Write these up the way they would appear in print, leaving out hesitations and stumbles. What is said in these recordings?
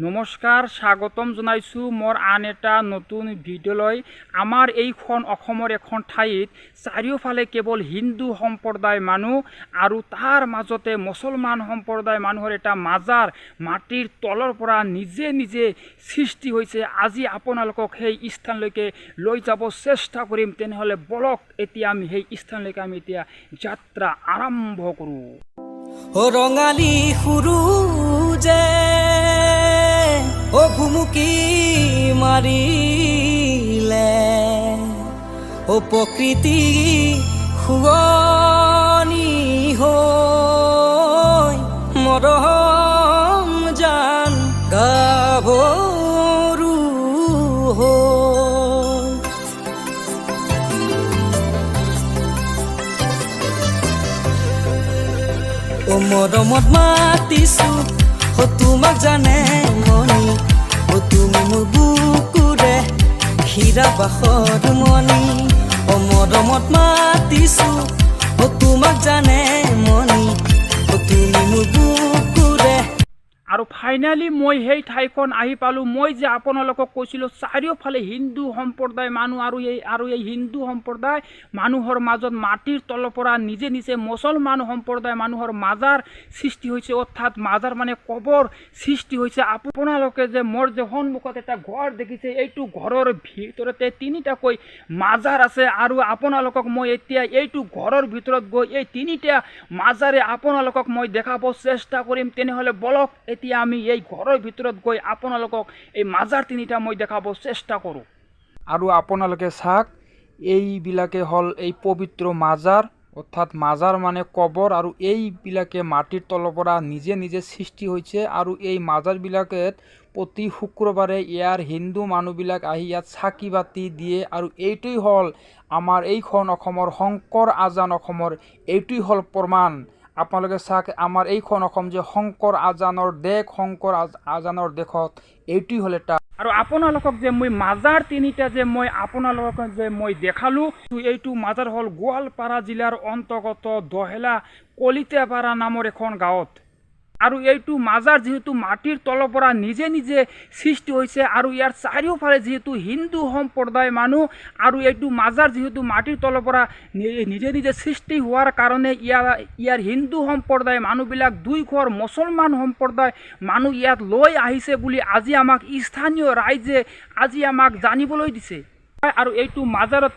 নমস্কাৰ, স্বাগতম জনাইছোঁ মোৰ আন এটা নতুন ভিডিঅ'লৈ। আমাৰ এইখন অসমৰ এখন ঠাইত চাৰিওফালে কেৱল হিন্দু সম্প্ৰদায় মানুহ আৰু তাৰ মাজতে মুছলমান সম্প্ৰদায় মানুহৰ এটা মাজাৰ মাটিৰ তলৰ পৰা নিজে নিজে সৃষ্টি হৈছে। আজি আপোনালোকক সেই স্থানলৈকে লৈ যাব চেষ্টা কৰিম। তেনেহ'লে বলক, এতিয়া আমি সেই স্থানলৈকে আমি এতিয়া যাত্ৰা আৰম্ভ কৰোঁ। ৰঙালী সূৰুযে অ ভুমুকি মাৰিলে, অ প্ৰকৃতি শুৱনি হৈ মৰম জান গাভৰু হৈ। অ মৰমত মাতিছো অ তোমাক জানে মনি, অ তুমি মোৰ বুকুৰে হীৰা বাসৰ মণি। অ মৰমত মাতিছো অ তোমাক জানে মনি, অ তুমি মোৰ বুকুৰে আৰু ফাইনেলি মই সেই ঠাইখন আহি পালোঁ। মই যে আপোনালোকক কৈছিলোঁ, চাৰিওফালে হিন্দু সম্প্ৰদায় মানুহ আৰু এই হিন্দু সম্প্ৰদায় মানুহৰ মাজত মাটিৰ তলৰ পৰা নিজে নিজে মুছলমান সম্প্ৰদায় মানুহৰ মাজাৰ সৃষ্টি হৈছে, অৰ্থাৎ মাজাৰ মানে কবৰ সৃষ্টি হৈছে। আপোনালোকে যে মোৰ যে সন্মুখত এটা ঘৰ দেখিছে, এইটো ঘৰৰ ভিতৰতে তিনিটাকৈ মাজাৰ আছে। আৰু আপোনালোকক মই এতিয়া এইটো ঘৰৰ ভিতৰত গৈ এই তিনিটা মাজাৰে আপোনালোকক মই দেখাব চেষ্টা কৰিম। তেনেহ'লে বলক, এতিয়া আমি এই ঘৰৰ ভিতৰত গৈ আপোনালোকক এই মাজাৰ তিনিটা মই দেখাব চেষ্টা কৰোঁ। আৰু আপোনালোকে চাওক, এইবিলাকে হ'ল এই পবিত্ৰ মাজাৰ, অৰ্থাৎ মাজাৰ মানে কবৰ। আৰু এইবিলাকে মাটিৰ তলৰ পৰা নিজে নিজে সৃষ্টি হৈছে। আৰু এই মাজাৰবিলাকে প্ৰতি শুক্ৰবাৰে ইয়াৰ হিন্দু মানুহবিলাক আহি ইয়াত চাকি বাতি দিয়ে। আৰু এইটোৱেই হ'ল আমাৰ এইখন অসমৰ শংকৰ আজান অসমৰ এইটোৱেই হ'ল প্ৰমাণ। আপোনালোকে চাওক, আমাৰ এইখন অসম যে শংকৰ আজানৰ দেশ, শংকৰ আজানৰ দেশত এইটোৱেই হ'ল এটা। আৰু আপোনালোকক যে মই মাজাৰ তিনিটা যে মই আপোনালোকক যে মই দেখালোঁ, এইটো মাজাৰ হ'ল গোৱালপাৰা জিলাৰ অন্তৰ্গত দহেলা কলিতাপাৰা নামৰ এখন গাঁৱত। আৰু এইটো মাজাৰ যিহেতু মাটিৰ তলৰ পৰা নিজে নিজে সৃষ্টি হৈছে আৰু ইয়াৰ চাৰিওফালে যিহেতু হিন্দু সম্প্ৰদায় মানুহ, আৰু এইটো মাজাৰ যিহেতু মাটিৰ তলৰ পৰা নিজে নিজে সৃষ্টি হোৱাৰ কাৰণে ইয়াৰ ইয়াৰ হিন্দু সম্প্ৰদায় মানুহবিলাক দুই ঘৰ মুছলমান সম্প্ৰদায় মানুহ ইয়াত লৈ আহিছে বুলি আজি আমাক স্থানীয় ৰাইজে আজি আমাক জানিবলৈ দিছে। আৰু এইটো মাজাৰত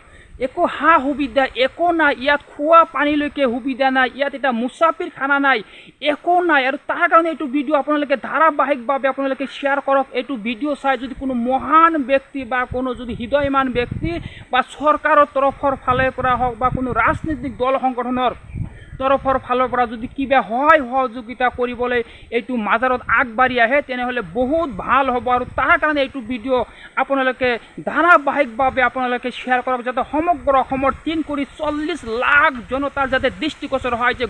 একো সা সুবিধা একো নাই, ইয়াত খোৱা পানীলৈকে সুবিধা নাই, ইয়াত এটা মুচাফিৰ খানা নাই, একো নাই। আৰু তাৰ কাৰণে এইটো ভিডিঅ' আপোনালোকে ধাৰাবাহিকভাৱে আপোনালোকে শ্বেয়াৰ কৰক। এইটো ভিডিঅ' চাই যদি কোনো মহান ব্যক্তি বা কোনো যদি হৃদয়মান ব্যক্তি বা চৰকাৰৰ তৰফৰ ফালৰ পৰা হওক বা কোনো ৰাজনৈতিক দল সংগঠনৰ তৰফৰ ফালৰ পৰা যদি কিবা সহায় সহযোগিতা কৰিবলৈ এইটো মাজাৰত আগবাঢ়ি আহে, তেনেহ'লে বহুত ভাল হ'ব। আৰু তাৰ কাৰণে এইটো ভিডিঅ' আপোনালোকে ধাৰাবাহিকভাৱে আপোনালোকে শ্বেয়াৰ কৰক, যাতে সমগ্ৰ অসমৰ 3 কোটি 40 লাখ জনতাৰ যাতে দৃষ্টিগোচৰ হয় যে,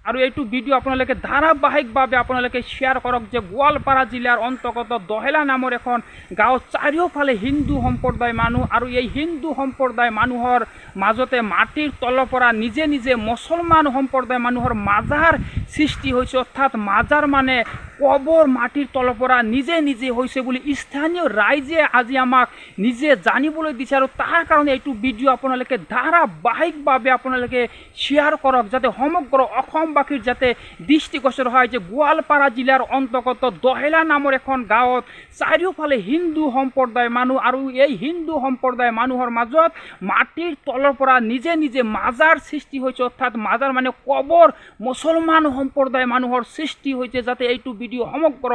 আৰু এইটো ভিডিঅ' আপোনালোকে ধাৰাবাহিকভাৱে আপোনালোকে শ্বেয়াৰ কৰক যে গোৱালপাৰা জিলাৰ অন্তৰ্গত দহেলা নামৰ এখন গাঁৱত চাৰিওফালে হিন্দু সম্প্ৰদায় মানুহ আৰু এই হিন্দু সম্প্ৰদায় মানুহৰ মাজতে মাটিৰ তলৰ পৰা নিজে নিজে মুছলমান সম্প্ৰদায় মানুহৰ মাজাৰ সৃষ্টি হৈছে, অৰ্থাৎ মাজাৰ মানে কবৰ মাটিৰ তলৰ পৰা নিজে নিজে হৈছে বুলি স্থানীয় ৰাইজে আজি আমাক নিজে জানিবলৈ দিছে। আৰু তাৰ কাৰণে এইটো ভিডিঅ' আপোনালোকে ধাৰাবাহিকভাৱে আপোনালোকে শ্বেয়াৰ কৰক, যাতে সমগ্ৰ অসমবাসীৰ যাতে দৃষ্টিগোচৰ হয় যে গোৱালপাৰা জিলাৰ অন্তৰ্গত দহেলা নামৰ এখন গাঁৱত চাৰিওফালে হিন্দু সম্প্ৰদায় মানুহ আৰু এই হিন্দু সম্প্ৰদায় মানুহৰ মাজত মাটিৰ তলৰ পৰা নিজে নিজে মাজাৰ সৃষ্টি হৈছে, অৰ্থাৎ মাজাৰ মানে কবৰ মুছলমান সম্প্ৰদায় মানুহৰ সৃষ্টি হৈছে, যাতে এইটো ভিডিঅ' সমগ্ৰ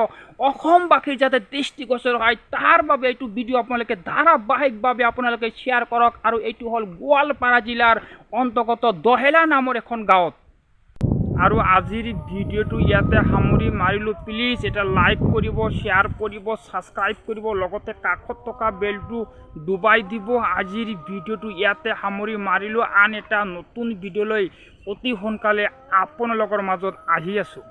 অসমবাসীৰ যাতে দৃষ্টিগোচৰ হয়, তাৰ বাবে এইটো ভিডিঅ' আপোনালোকে ধাৰাবাহিকভাৱে আপোনালোকে শ্বেয়াৰ কৰক। আৰু এইটো হ'ল গোৱালপাৰা জিলাৰ অন্তৰ্গত দহেলা নামৰ এখন গাঁৱত। আৰু আজিৰ ভিডিঅ'টো ইয়াতে সামৰি মাৰিলোঁ। প্লিজ এটা লাইক কৰিব, শ্বেয়াৰ কৰিব, ছাবস্ক্ৰাইব কৰিব, লগতে কাষত থকা বেলটো দবাই দিব। আজিৰ ভিডিঅ'টো ইয়াতে সামৰি মাৰিলোঁ। আন এটা নতুন ভিডিঅ'লৈ অতি সোনকালে আপোনালোকৰ মাজত আহি আছোঁ।